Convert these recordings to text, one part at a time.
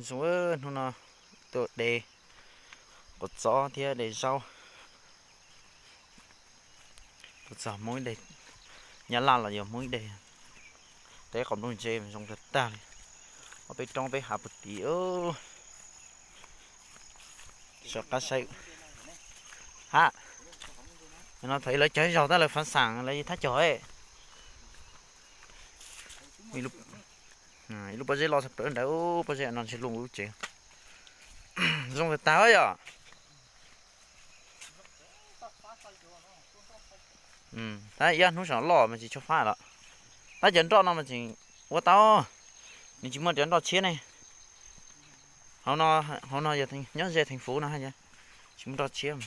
Zoo, hnub no tuaj de quav txob thiab de zaub. Tuaj txog Hmoob ib de, Nyab Laj los yog Hmoob ib de. Teb qos nplooj ntse zoo tag tag li. Ob peb roob peb hav puag tid. Sawv qab saib. Ha, no thaum lawv cog zog tab lawv fav xam lawv thab cog. Ib lub pob zeb loj tshaj plaws ntawd, pob zeb no ntshe luj lub tsev. Zoo tag tag yom. Tab ib hnub saum loj mas tsis tshua fab lawm. Tab cov nroj no mas tseem ua tau, nws tsis muaj cov nroj tshiab ne. Hauv no yog nyob ze theej fuv no, tsis muaj nroj tshiab.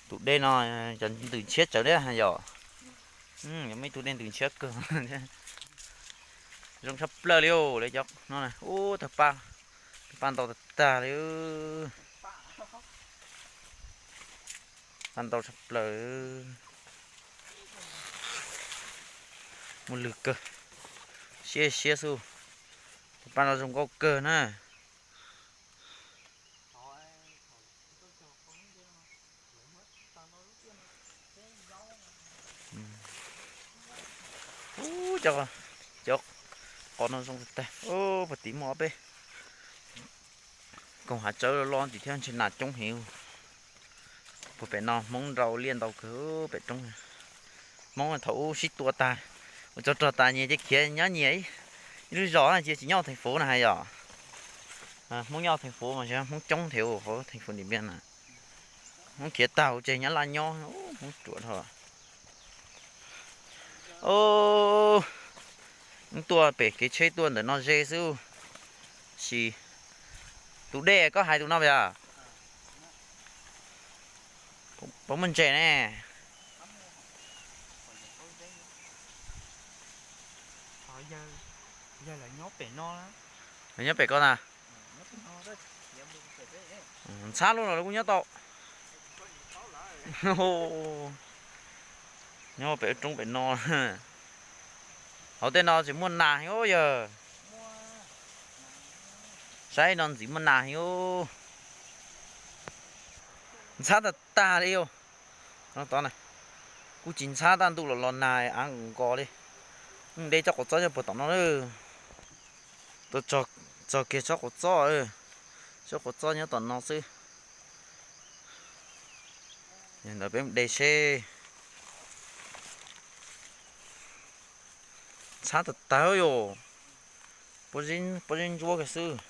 Tus dej no cov ntws ntshiab tsawv thiab yom. Yog muaj ib tug dej ntws ntshiab kawg. Zoo tshaj plaws li lawv cov no. Ub, tawg paj, tawg paj ntau tag tag li. Paj ntau tshaj plaws. Muaj lwg kawg, siab siab xwb. Tawg paj no zoo nkauj kawg na. Ub, cov qos no zoo tag. Puag tim muaj ob peb koog hav tsawb loj tim thiab, ntshe nas coob heev. Puag pem no Hmoob nrau liaj ntau kawg pem roob. Hmoob thaum ub sib tua tas, ua tsov rog tas nyias cia khiav nyob nyias ib lub zos, cia tsis nyob theej fuv na hais yom. Hmoob nyob theej fuv mas Hmoob coob thiab, hauv theej fuv Dim Npiaj na. Hmoob khiav tag hauv tseg Nyab Laj nyob, Hmoob ruam dhau. Tuaj pem kev tsheb tuaj ntawm no ze xwb. Sis tus dej koj hais tus no puas yog? Puas muaj ntses ne? Nyob pem koj na. Ntxhab lub no lawv kuj nyob tau. Nyob pem roob pem no. Hauv tej no tsis muaj nas heev ub yawg. Saib no ntxiv muaj nas heev ub. Ntxhab tag tag li os. Kuj tsis ntxhab, taj ntuj los los nag av nkaus li. De tsob quav txob nyob puag tom no lawm. Tuaj txog kiag tsob quav txob, tsob quav txob nyob tom no xwb. Ntawd peb mus de seb. Ntxhab tag tag yom. Pob zeb ntsuab kiag xwb.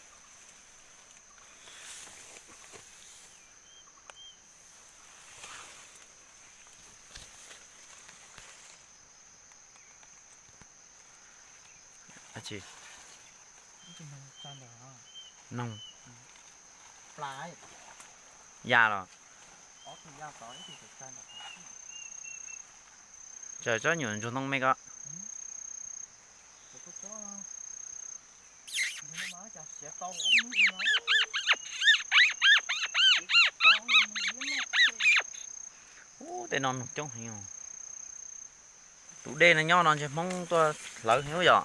Noog ya los. Tsaws tsob nyuam ntsuag ntoo me ko. Ub, tej no noog coob heev os. Tus dej no nyob no ntshe Hmoob tuaj hlawv heev yom.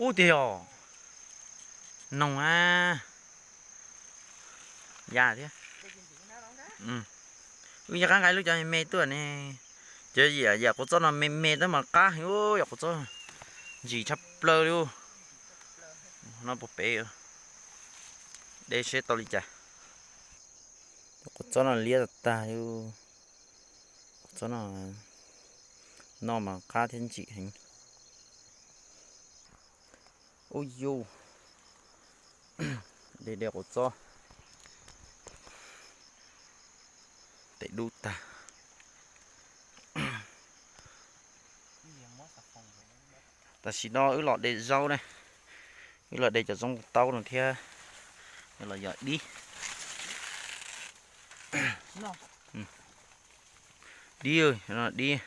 Ub tiag yom. Noog a. Ya thiab. Wb nco qab nqa lub cov me me tuaj ne. Cov yam, yam quav txob no me me tab mas qab heev, yam quav txob ntsim tshaj plaws li. No puag pem, de seb tau li cas. Quav txob no liab tag tag li. Quav txob no noj mas qab thiab ntsim heev. Ub yus, de de quav txob, tes dub tag. Tam sim no wb los de zaub ne, wb los de cov zaub taub no thiab, los yog dib, dib, dib,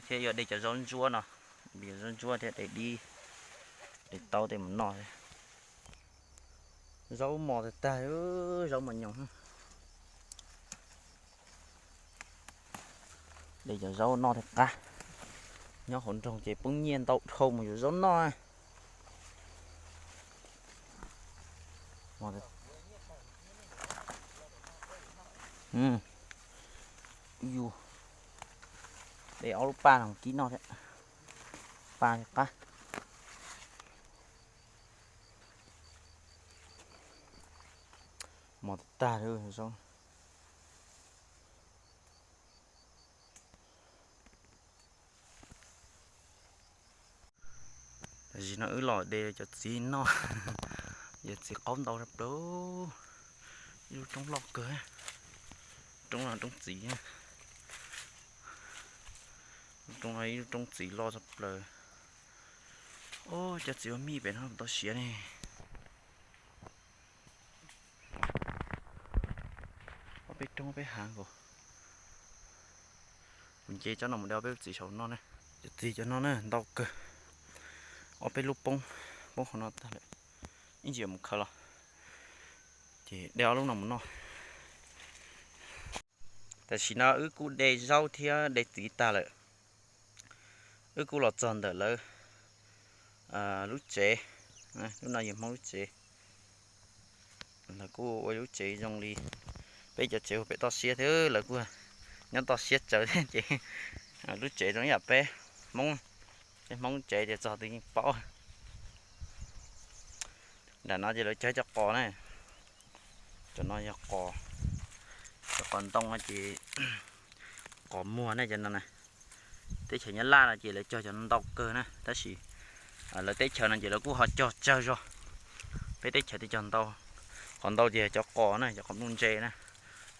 thiab yog de cov zaub ntsuab no, zaub ntsuab thiab de dib, de taub tej mus noj. Zaub mos tag tag, zaub mos nyoos. De cov zaub noj thiaj qab. Nyob hauv nroog ces poob nyiaj ntau dhau mus yuav zaub noj. Yus de ob lub paj no kib noj thiab. Paj qab. Mos tag li zaub. Tam sim no wb los de cov txiv noj, cov txiv qaub ntau rau plaws. Ib lub roob loj kawg, roob no roob txiv, roob no ib lub roob txiv loj tshaj plaws. Ub, cov txiv ua mij pem no tau siav ne. Ob peb roob ob peb hav nkaus. Kuv nce tsob no mus de ob peb lub txiv saum no ne. Cov txiv cov no na ntau kawg. Ob peb lub poob, poob qhov no tag lawm. Ib ntsis mus khaws los ces de ob lub no mus noj. Tam sim no wb kuj de zaub thiab de txiv tag lawm. Wb kuj los txog ntawm lawv lub tsev, lub no yog Hmoob lub tsev. Lawv kuj ua lub tsev zoo li peb cov tsev ua pem toj siab thiab, lawv kuj nyob toj siab tsawv thiab ces lub tsev zoo ib yam peb Hmoob, peb Hmoob tsev ces txog twg yeej paub. Nram no ces lawv cog cov qos na, cov no yog qos, cov qos ntoo no ces qos muag na cov no na. Teb chaws Nyab Laj no ces lawv cog cov no ntau kawg na, tab sis lawv teb chaws no ces lawv kuj ho cog tsawg zog. Peb teb chaws twb cog ntau, qos ntau ces cov qos na, cov qos nplooj ntse na.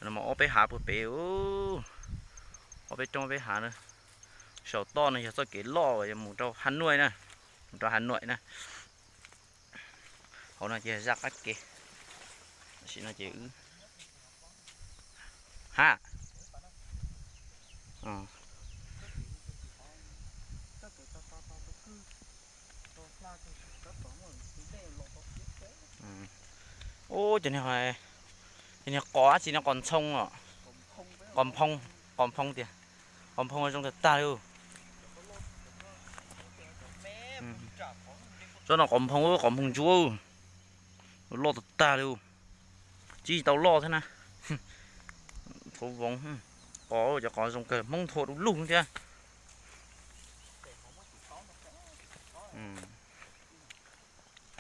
No mas ob peb hav puag pem, ob peb roob ob peb hav na. Saum toj no yog txoj kev loj uas yog mus rau Hà Nội na, mus rau Hà Nội na. Hauv no ces zaj qab kev, tam sim no ces wb, ha, ub, cov niag, cov niag qos dab tsi no, qos ntxhoo os, qos nphoo, qos nphoo tias, qos nphoo zoo tag tag li. Tsob no qos nphoo, qos nphoo ntsuab, loj tag tag li. Tsis tau loj thiab na. Thav voov, qos, cov qos zoo kawg, Hmoob nthua du lug thiab.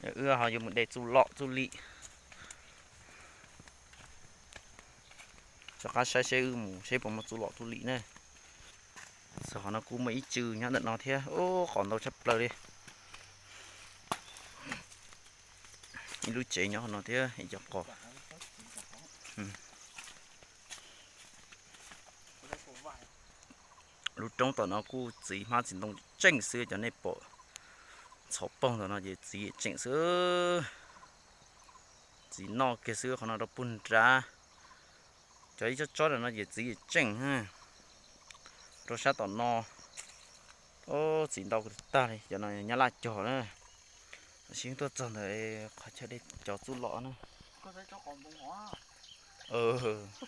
Wb ho yuav mus de txuj lom txuj lim. Rov qab saib seb wb mus seb puas muaj txuj lom txuj lim na. Txog qhov no kuj muaj ib tsw nyob ntawm no thiab, qos ntau tshaj plaws li. Ib lub tsev nyob qhov no thiab ib co qos. Lub roob tom no kuj txiv hmab txiv ntoo tseem xwb, cov nej pom txhov poog tom no ces txiv tseem xwb. Txiv noj kiag xwb, qhov no rau puag nrad. Cov ib tsob tsob no ces txiv tseem. Rau sab tom no, txiv ntau tag li, cov no Nyab Laj cog na. Tam sim tuaj txog ntawm qhov chaw de cov txuj lom na.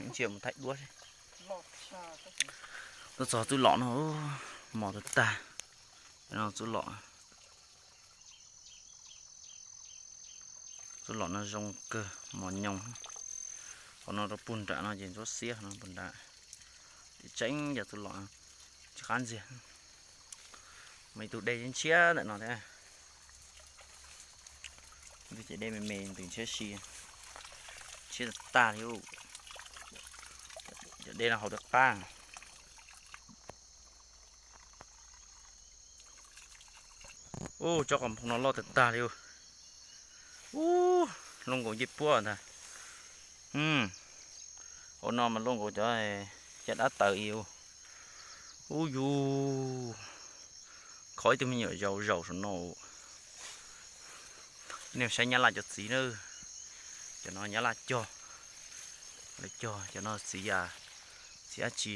Ntsia mus thaij duab. Tuaj txog txuj lom no, mos tag tag. Txuj lom, txuj lom no zoo kawg, mos nyoos. Qhov no rau puag nram no ces ntsuab xiab no puag nram. Tseem cov txuj lom tsis qab ntxiag. Mas ib tug dej ntshiab ntawm no thiab. Ib tug ces dej me me ntws ntshiab si, ntshiab tag li. Cov dej no haus dawb qab. Ub, tsob qos nphoo no loj tag tag li. Ub, luaj nkaus ncej puab ntag. Hauv no mas luaj nkaus cov caj dab taws li. Ub yus, kho ib tug me nyuam zaus zaus saum no. Nej saib Nyab Laj cov txiv na, cov no Nyab Laj cog, lawv cog cov no txiv, txiv dab tsi,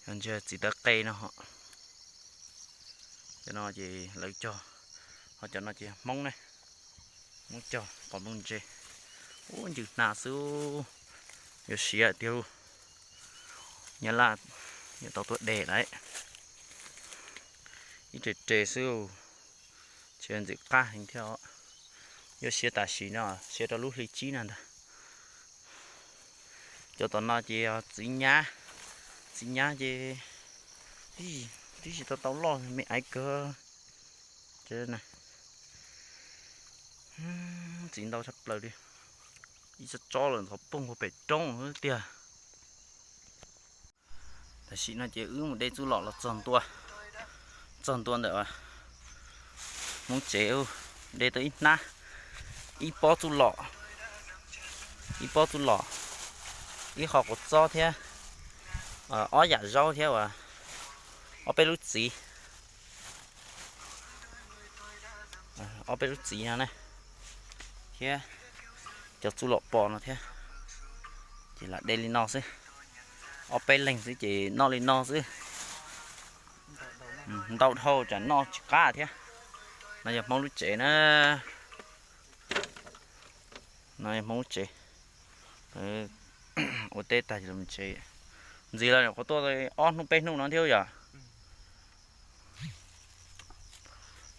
yog ntsia txiv taw qe no. Cov no ces lawv cog, ho cov no ces Hmoob ne, Hmoob cog qos nplooj ntse. Ub, ncws hnav xwb, yuav siav tiag. Nyab Laj yuav tau tuaj de lawm. Ib re re xwb, tsis ntxim qab heev thiab os. Yuav siav tam sim no, siav rau lub hli tsib no ntag. Cov tom no ces yog txiv nyab, txiv nyab ces tib tsis tau tau loj me aiv kawg. Txiv ntau tshaj plaws li, ib tsob tsob lawm ntxhov poog puag pem roob tiag. Tam sim no ces wb mus de txuj lom los txog ntua, txog ntua ntawm Hmoob tsev, de tau ib hnab, ib pob txuj lom, ib pob txuj lom, ib qho quav txob thiab ob yam zaub thiab uas ob peb lub txiv, ob peb lub txiv no ne, thiab cov txuj lom pos no thiab. Ces lam de li no xwb, ob peb leeg xwb ces noj li no xwb. Ntau dhau tsam noj tsis qab thiab. No yog Hmoob lub tsev na, no yog Hmoob lub tsev. Ua teb tag ces mus tsev. Ntxiv los nyuam qhuav tuaj ob hnub peb hnub no thiab yom.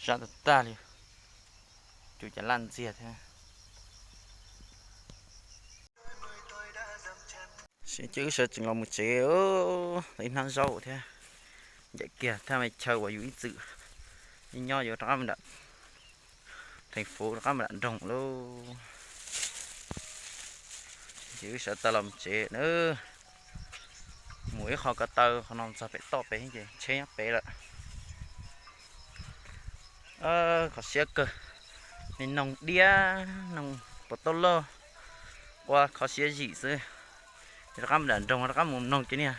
Sab tag tag li, cov cas laj ntxiag thiab. Ces wb sawv tsees los mus tsev, ib hnab zaub thiab. Ncaim kiag thaj me chaw uas yus ib txwm nyob yuav rov qab mus nram theej fuv, rov qab mus nram nroog lauj. Ces wb sawv tag los mus tsev na, mus ib qho ko taw, qhov no txog pem toj pem ces tsheb nyob pem lawm. Kho siab kawg, me noog diab, noog puas tauj loj, ua kho siab zim xwb. Rov qab mus nram nroog, rov qab mus noog cov niag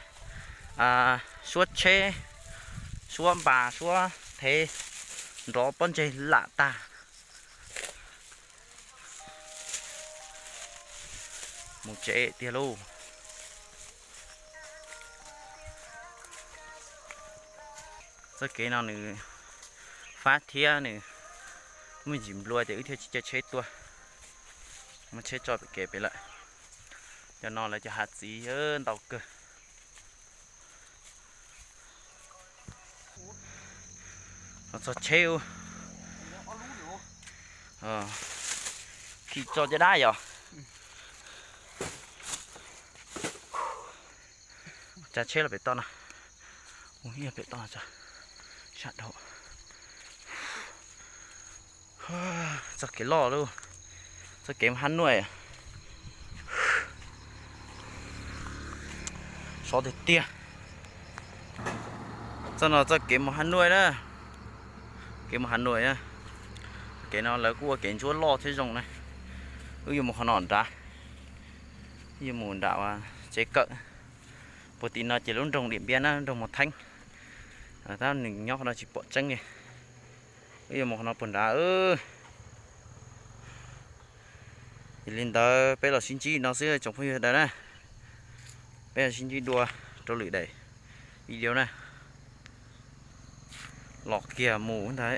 suab tsheb, suab npas, suab thev nrov pob ntseg lam tag. Mus tsev tiag lauj. Txoj kev no nws fab thiab nws muaj ntsis nplua ces wb thiaj tsis caij tsheb tuaj, muab tsheb tso pem kev pem lawm. Cov no lawv cov hav txiv ntau kawg. Los txog tsheb, khi tso caj dab yom. Tsav tsheb los pem toj no, ua pem toj no, sab dhau. Txoj kev loj lauj, txoj kev mus Hab Nuaj. Sov tiag tiag. Txoj no txoj kev mus Hab Nuaj na, kev mus Hab Nuaj na. Kev no lawv kuj ua kev ntsuab loj thiab zoo na. Wb yuav mus qhov no nrad, wb yuav mus nram tsev kawm. Puag tim no ces lub nroog Diam Npiab na, lub nroog Mos Theeb. Tab nws nyob qhov no tsis pom tseeb li. Wb yuav mus qhov no puag nrad. Yog li ntawd peb los sib ntsib no xwb tsoom phooj ywg sawv daws na. Peb los sib ntsib dua rau lwm daim video na. Los kiag mus ntag.